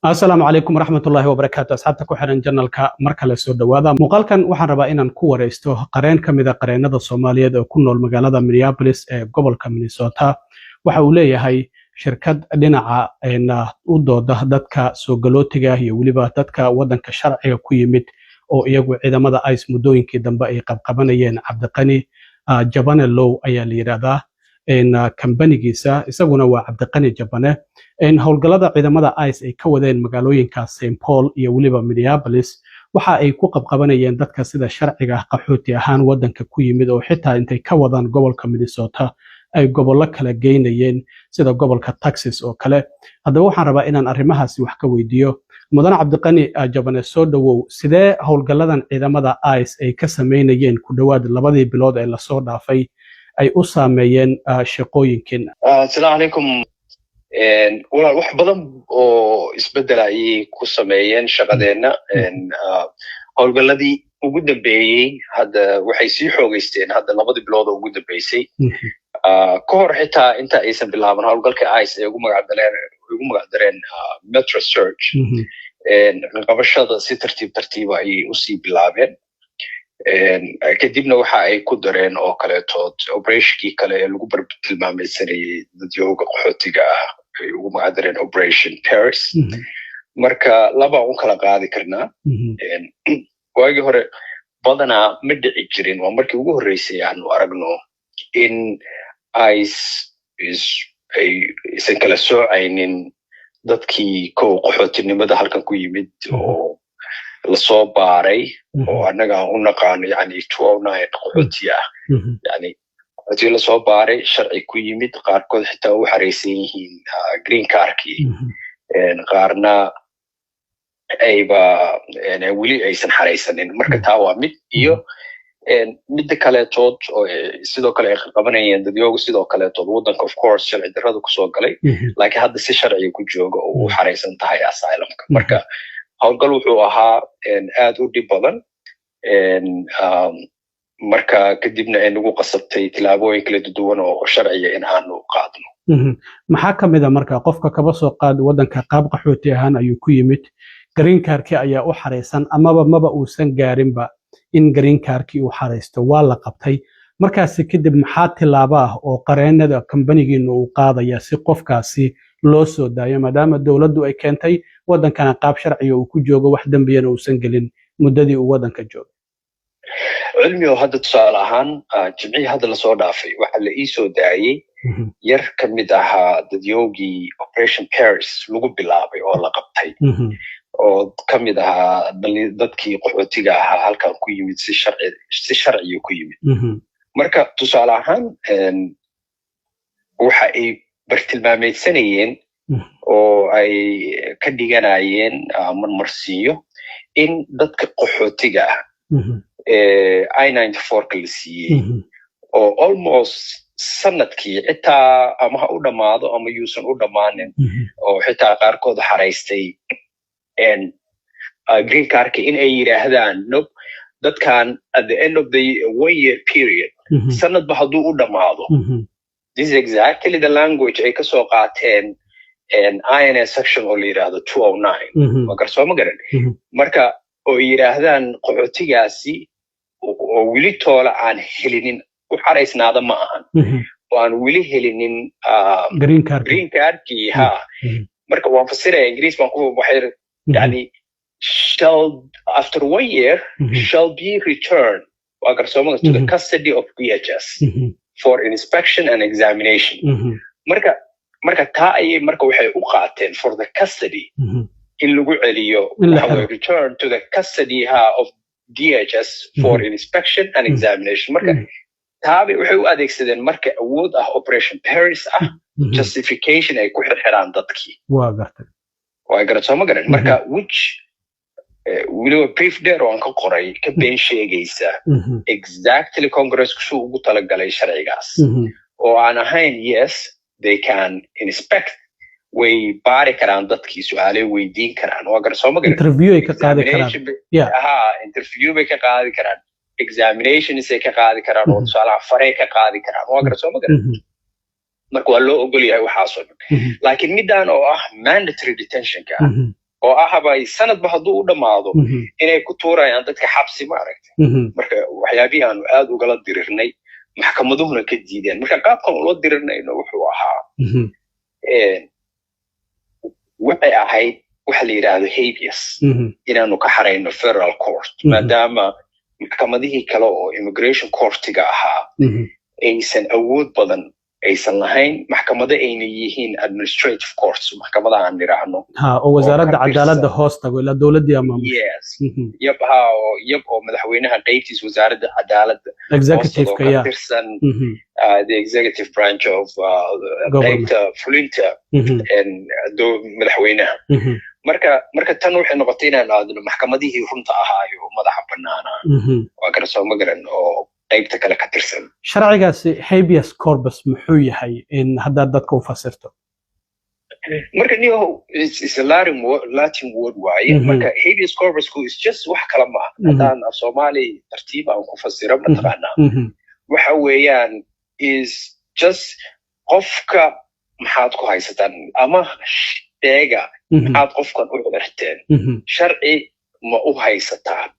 Asalaamu calaykum waraxmatullaahi wabarakaatu. Asxaabta ku xiran channelka, mar kale soo dhowaada. Muuqaalkan waxaan rabaa inaan ku wareysto qareen ka mid a qareennada Soomaaliyeed oo ku nool magaalada Minneapolis ee gobolka Minnesota. Waxa uu leeyahay shirkad dhinaca u dooda dadka soo galootiga iyo weliba dadka waddanka sharciga ku yimid oo iyagu ciidamada ICE muddooyinkii dambe ay qabqabanayeen. Cabdiqani Jabane Law ayaa la yidhaahdaa kambanigiisa, isaguna waa Cabdiqani Jabane. Howlgallada ciidamada ICE ay ka wadeen magaalooyinka St Paul iyo weliba Minneapolis waxa ay ku qabqabanayeen dadka sida sharciga ah qaxooti ahaan waddanka ku yimid, oo xitaa intay ka wadaan gobolka Minnesota ay gobollo kala geynayeen, sida gobolka Texas oo kale. Haddaba waxaan rabaa inaan arrimahaasi wax ka weydiiyo mudane Cabdiqani Jabane. Soo dhowow. Sidee howlgalladan ciidamada ICE ay ka samaynayeen ku dhowaad 2dii bilood ee lasoo dhaafay ay u saameeyeen shaqooyinkiina? Asalaamu calaykum, walaal. Wax badan oo isbeddela ayay ku sameeyeen shaqadeenna. Howlgalladii ugu dambeeyey hadda waxay sii xoogeysteen hadda 2dii bilood oo ugu dambeysay. Ka hor xitaa inta aysan bilaaban howlgalka ICE ee ugu magac dareen Metro Surge, qabashada si tartiib tartiiba ayay usii bilaabeen. Kadibna waxa ay ku dareen oo kaleetood operationkii kale ee lagu bartilmaameysanayay dadyooga qaxootiga ah, ay ugu magac dareen Operation Paris. Marka labaan u kala qaadi karnaa. Waagii hore badanaa ma dhici jirin. Waa markii ugu horreysay aanu aragno in ICE ay aysan kala soocaynin dadkii kow qaxootinimada halkan ku yimid oo lasoo baaray, oo annaga aan u naqaano yani 209 qaxooti ah, yani qaxootiga lasoo baaray, sharci ku yimid, qaarkood xitaa u xareysan yihiin green cardkii, qaarna ayba weli aysan xaraysanin. Marka taa waa mid. Iyo midda kaleetood oo sidoo kale ay qabanayeen dadyoogu sidoo kaleetood waddanka, of course, sharci darrada kusoo galay, laakiin hadda si sharciga ku jooga oo u xaraysan tahay asylumka. Marka howlgal wuxuu ahaa aad u dhib badan. Marka kadibna ay nagu qasabtay tillaabooyin kala duwan oo sharciga in aanu qaadno. Maxaa ka mid a marka? Qofka kaba soo qaad waddanka qaab qaxooti ahaan ayuu ku yimid, green cardkii ayaa u xaraysan, amaba maba uusan gaarinba in green cardkii uu xaraysto, waa la qabtay. Markaasi kadib maxaa tilaabo ah oo qareenada kambanigiinu uu qaadaya si qofkaasi loo soo daayo, maadaama dowladdu ay keentay waddankana qaab sharciga uu ku joogo, wax dembiyana uusan gelin muddadii uu waddanka joogo? Cilmi oo hadda tusaale ahaan Jimcihii hadda lasoo dhaafay waxaa la ii soo daayey yar ka mid ahaa dadyoogii Operation Paris lagu bilaabay oo la qabtay, oo ka mid ahaa dadkii qaxootiga ahaa halkan ku yimid, si sharciga ku yimid. Marka tusaale ahaan waxa ay bartilmaameedsanayeen oo ay ka dhiganayeen marmarsiiyo in dadka qaxootiga ah I-94-ka la siiyey oo almost sanadkii xitaa ama ha u dhammaado ama yuusan u dhammaanin, oo xitaa qaarkood xaraystay green cardka, in ay yidhaahdaan no, dadkan at the end of the one year period, sanadba hadduu u dhammaado. This is exactly the language ay kasoo qaateen INA section oo la yidhaahdo 209. Waa garsooma garan. Marka oo yidhaahdaan qaxootigaasi oo weli toola aan helinin, u xaraysnaada ma ahan, oo aan weli helinin green card, green cardkii ha. Marka waan fasiraya, Ingiriis baan ku waxay yani shall after one year shall be returned, waa garsoomada, to the custody of DHS for inspection and examination. Marka taa ayay marka waxay u qaateen for the custody in lagu celiyo, waxa return to the custody ha of DHS for inspection and examination. Marka taabay waxay u adeegsadeen marka awood ah Operation Paris ah, justification ay ku xirxiraan dadkii. Waa gartay. Waa garat, soo ma garan? Marka which weliba brief dheer oo aan ka qoray ka been sheegaysa exactly Congressku suu ugu talagalay sharcigaas, oo aan ahayn yes, they can inspect, way baari karaan dadkii, su-aalay weydiin karaan, waa gar, soo ma garan? Interview ay ka qaadi karaan. Ha, interview bay ka qaadi karaan, examinations ay ka qaadi karaan, oo tusaalaha faray ka qaadi karaan, waa gar, soo ma garan? Marka waa loo ogol yahay waxaasoo dhan, laakiin middan oo ah mandatory detentionka ah. Oo ahaba sanadba hadduu u dhammaado inay ku tuurayaan dadka xabsi, ma aragtay? Marka waxyaabihii aanu aad ugala dirirnay, maxkamaduhuna ka diideen, marka qaabkan ula dirirnayno wuxuu ahaa, waxay ahayd waxa la yidhaahdo habeas, inaanu ka xarayno federal court, maadaama maxkamadihii kale oo immigration courtiga ahaa aysan awood badan aysan lahayn, maxkamado ayna yihiin administrative courts, maxkamadaha aan nidhaahno. Ha, oo wasaaradda cadaaladda hoos tago ilaa dowladdii ama Yes, yep, ha, oo yep, oo madaxweynaha qeybtiisa wasaaradda cadaaladda executive-ka ka tirsan, the executive branch of qeybta fulinta madaxweynaha. Marka tan waxay noqotay inaan aadno maxkamadihii runta ahaayo madaxa bannaanaa, waa gara soo ma garan, oo qaybta kale ka tirsan. Sharcigaasi habeas corpus muxuu yahay, in haddaad dadka u fasirto? Marka niyo is a Latin word waaye. Marka habeas corpusku is just wax kale maaha. Haddaan af Soomaali tartiib aan ku fasiro, mataqaanaa, waxa weeyaan is just qofka maxaad ku haysataan ama sheega maxaad qofkan u xirteen, sharci ma u haysataan,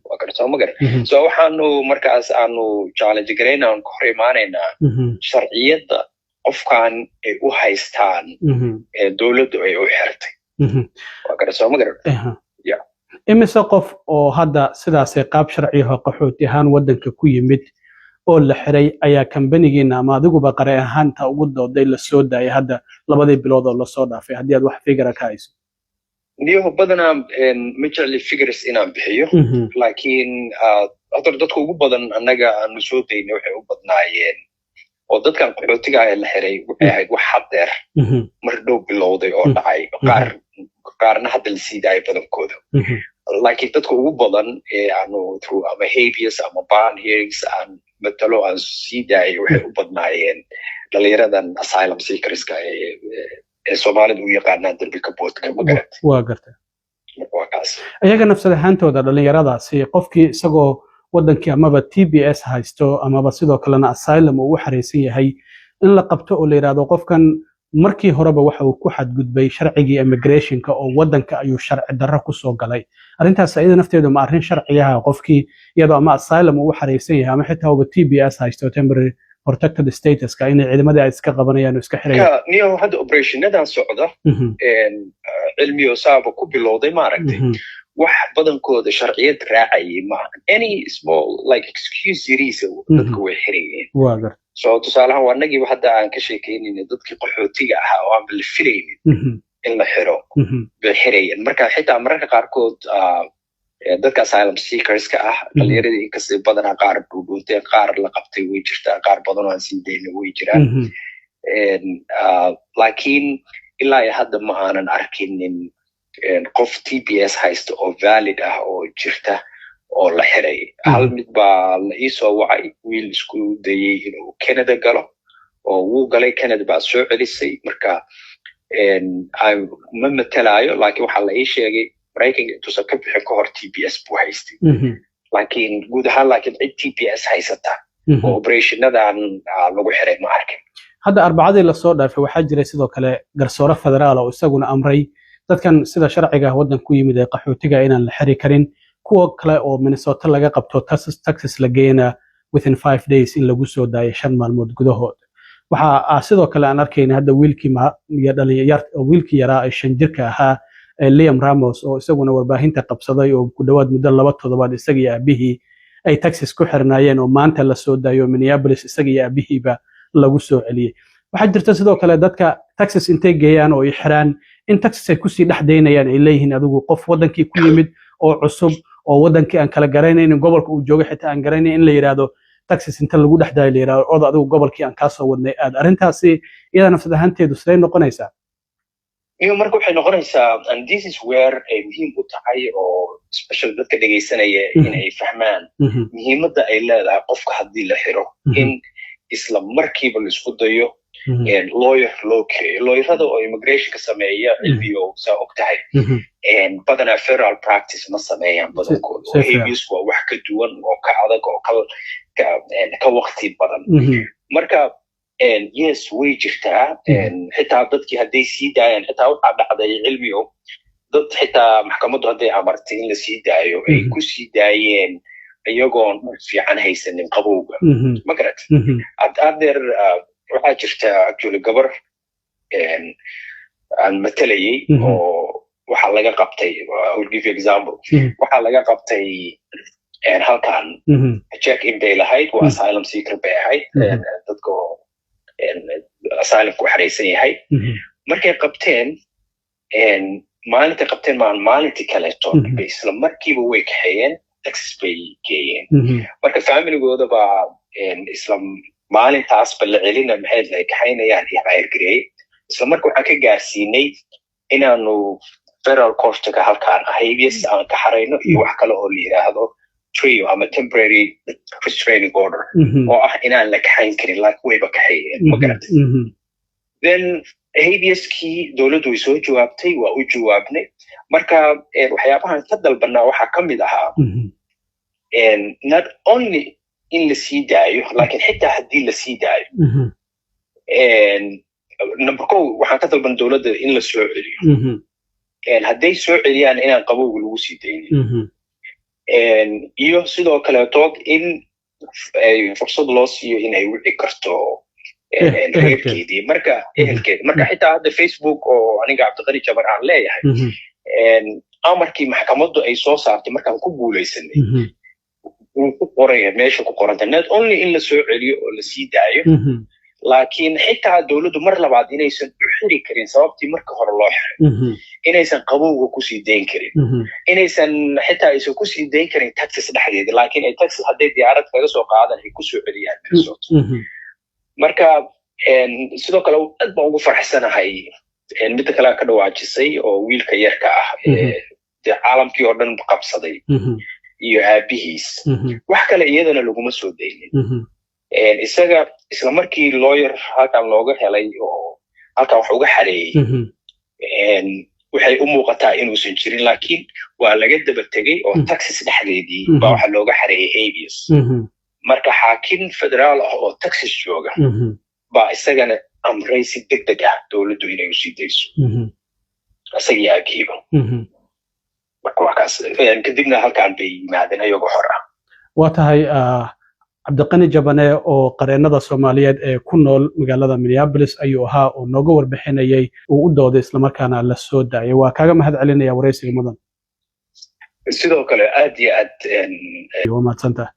waa garta ma garan? So waxaanu markaas aanu challenge garayna, aan ka hor imaanaynaa sharciyadda qofkan ay u haystaan ee dowladdu ay u xirtay, waa garta soo ma garan? Imise qof oo hadda sidaasay qaab sharciyaho qaxooti ahaan waddanka ku yimid oo la xiray ayaa kambanigiina ama adiguba qare ahaanta ugu dooday la soo daayay hadda 2dii bilood oo lasoo dhaafay, haddii aad wax figure ka hayso? Niyaho, badanaa ma jecli figures inaan bixiyo, laakiin hadda dadka ugu badan annaga aanu soo daynay waxay u badnaayeen oo dadkan qaxootiga ah ee la xiray waxay ahayd wax haddeer mar dhow bilowday oo dhacay, qaar qaarna hadda la sii daayay badankooda. Laakiin dadka ugu badan ee aanu through ama habeas ama bond hearings aan matalo aan sii daayay waxay u badnaayeen dhalinyaradan asylum seekerska ee Soomaalida u yaqaanaan derbi ka boodka, ma garat? Waa gartay. Waa kaas. Iyaga nafsad ahaantooda dhalinyaradaasi, qofkii isagoo waddankii amaba TPS haysto amaba sidoo kalena asylum uu u xaraysan yahay, in la qabto oo la yidhaahdo qofkan markii horeba waxa uu ku xadgudbay sharcigii immigrationka oo waddanka ayuu sharci darro kusoo galay, arrintaas iyada nafteedu ma arrin sharciyaha, qofkii iyadoo ama asylum uu u xaraysan yahay ama xitaa uba TPS haysto, temporary protected statuska, inay ciidamadii ay iska qabanayaan oo iska xirayaan? Niyo, hadda operationadan socda, cilmiyo saaba ku bilowday, maaragtay, wax badankooda sharciyad raacayay maaha. Any small like excuse yariisa dadka way xirayeen. Waa gar So tusaalahan waa annagiiba hadda aan ka sheekeynayna, dadkii qaxootiga ahaa oo aanba la filaynin in la xiro bay xirayeen. Marka xitaa mararka qaarkood dadka asylum seekerska ah, dhalinyaradii, inkastay badanaa qaar dhuudhuunteen, qaar la qabtay way jirtaa, qaar badan oo aan sii dayna way jiraan, laakiin ilaa iyo hadda ma aanan arkinin qof TPS haysta oo valid ah oo jirta oo la xiray. Hal mid baa la iisoo wacay, wiil isku dayey inuu Canada galo oo wuu galay, Canada baa soo celisay. Marka ma matalaayo, laakiin waxaa la ii sheegay Maraykanka intuusan ka bixin ka hor TPS buu haystay. Laakiin guud ahaan, laakiin cid TPS haysata oo operationadan lagu xiray ma arkin. Hadda Arbacadii lasoo dhaafay waxaa jiray sidoo kale garsoore federaal oo isaguna amray dadkan sida sharciga waddan ku yimid ee qaxootiga inaan la xiri karin, kuwa kale oo Minnesota laga qabto, Texas la geeyana, within 5 days in lagu soo daayo, 5 maalmood gudahood. Waxa sidoo kale aan arkayna hadda wiilkii wiilkii yaraa ee 5 jirka ahaa, Liam Ramos, oo isaguna warbaahinta qabsaday oo ku dhowaad muddo 2 toddobaad isaga iyo aabihii ay Texas ku xirnaayeen oo maanta la soo daayo, Minneapolis isaga iyo aabihiiba lagu soo celiyey. Waxaa jirta sidoo kale dadka Texas intay geeyaan oo ay xiraan in Texas ay kusii dhex daynayaan, ay leeyihiin adigu qof waddankii ku yimid oo cusub oo waddankii aan kala garanaynin, gobolka uu joogo xitaa aan garanayn, in la yidhaahdo Texas inta lagu dhex daayo la yidhahdo oda adigu gobolkii aan kaa soo wadnay aad. Arrintaasi iyada nafsad ahaanteedu siday noqonaysaa? Iyo marka waxay noqonaysaa, and this is where ay muhiim u tahay oo special dadka dhegaysanaya inay fahmaan muhiimadda ay leedahay qofka haddii la xiro in isla markiiba la isku dayo lawyer loo keeyo. Lawyerada oo immigrationka sameeya, cilmiyo saa og tahay, badanaa federal practice ma sameeyaan badankooda, oo habeas waa wax ka duwan oo ka adag oo ka waqti badan. Marka yes, way jirtaa. Xitaa dadkii hadday sii daayaan, xitaa waxaa dhacday, cilmiyo Dad xitaa maxkamaddu hadday amartay in la sii daayo, ay ku sii daayeen iyagoon dhul fiican haysanin qabowga, ma garat? Adeer, waxaa jirta actually gabar aan matalayay oo waxaa laga qabtay, I will give you example, waxaa laga qabtay halkan. Check in bay lahayd, waa asylum seeker bay ahayd, dadka oo asylumku xaraysan yahay. Markay qabteen, maalintay qabteen maan, maalintii kaleeto bay isla markiiba way kaxeeyeen, Texas bay geeyeen. Marka familigooda baa isla maalintaasba la celina, maxay ay kaxaynayaan iyo hire gareeyey. Isla marka waxaan ka gaarsiinay inaanu federal courtka halkaan habeas aan ka xarayno iyo wax kale oo la yidhaahdo TRO ama temporary restraining order, oo ah inaan la kaxayn karin, laakiin wayba kaxeeyeen, ma garatay? Then habeaskii dowladdu way soo jawaabtay, waa u jawaabnay. Marka waxyaabahan ka dalbanaa waxaa ka mid ahaa not only in la sii daayo, laakiin xitaa haddii la sii daayo, number ko waxaan ka dalban dowladda in la soo celiyo. Hadday soo celiyaan, inaan qabowga lagu sii daynin, iyo sidoo kaleetood in fursad loo siiyo in ay wici karto reerkeedii, marka ehelkeedi. Marka xitaa hadda Facebook oo aniga Cabdiqani Jabar aan leeyahay, amarkii maxkamaddu ay soo saartay markaan ku guulaysanay, wuu ku qoraya, meesha ku qoranta not only in la soo celiyo oo la sii daayo, laakiin xitaa dowladdu mar labaad inaysan u xiri karin sababtii marka hore loo xiray, inaysan qabowga kusii dayn karin, inaysan xitaa aysan kusii dayn karin Texas dhexdeeda, laakiin ay Texas hadday diyaarad kaga soo qaadan ay kusoo celiyaan Minnesota. Marka sidoo kale aad baan ugu faraxsanahay midda kale ka dhawaajisay oo wiilka yarka ah dee caalamkii oo dhan qabsaday iyo aabihiis. Wax kale iyadana laguma soo daynin. Isaga isla markii lawyer halkan looga helay oo halkan wax uga xareeyey, waxay u muuqataa inuusan jirin, laakiin waa laga daba tegey oo Texas dhexdeedii baa waxa looga xareeyey habeas. Marka xaakim federaal ah oo Texas jooga baa isagana amray si deg deg ah dowladdu inay usii dayso isagii aabihiiba. Marka waa kaas. Kadibna halkan bay yimaadeen ayagoo xor ah. Waa tahay. Cabdiqani Jabane oo qareennada Soomaaliyeed ee ku nool magaalada Minneapolis ayuu ahaa oo nooga warbixinayay uu u dooday, islamarkaana la soo daayay. Waa kaaga mahad celinaya waraysiga, mudan. Sidoo kale aad iyo aad. Waa mahadsantaha.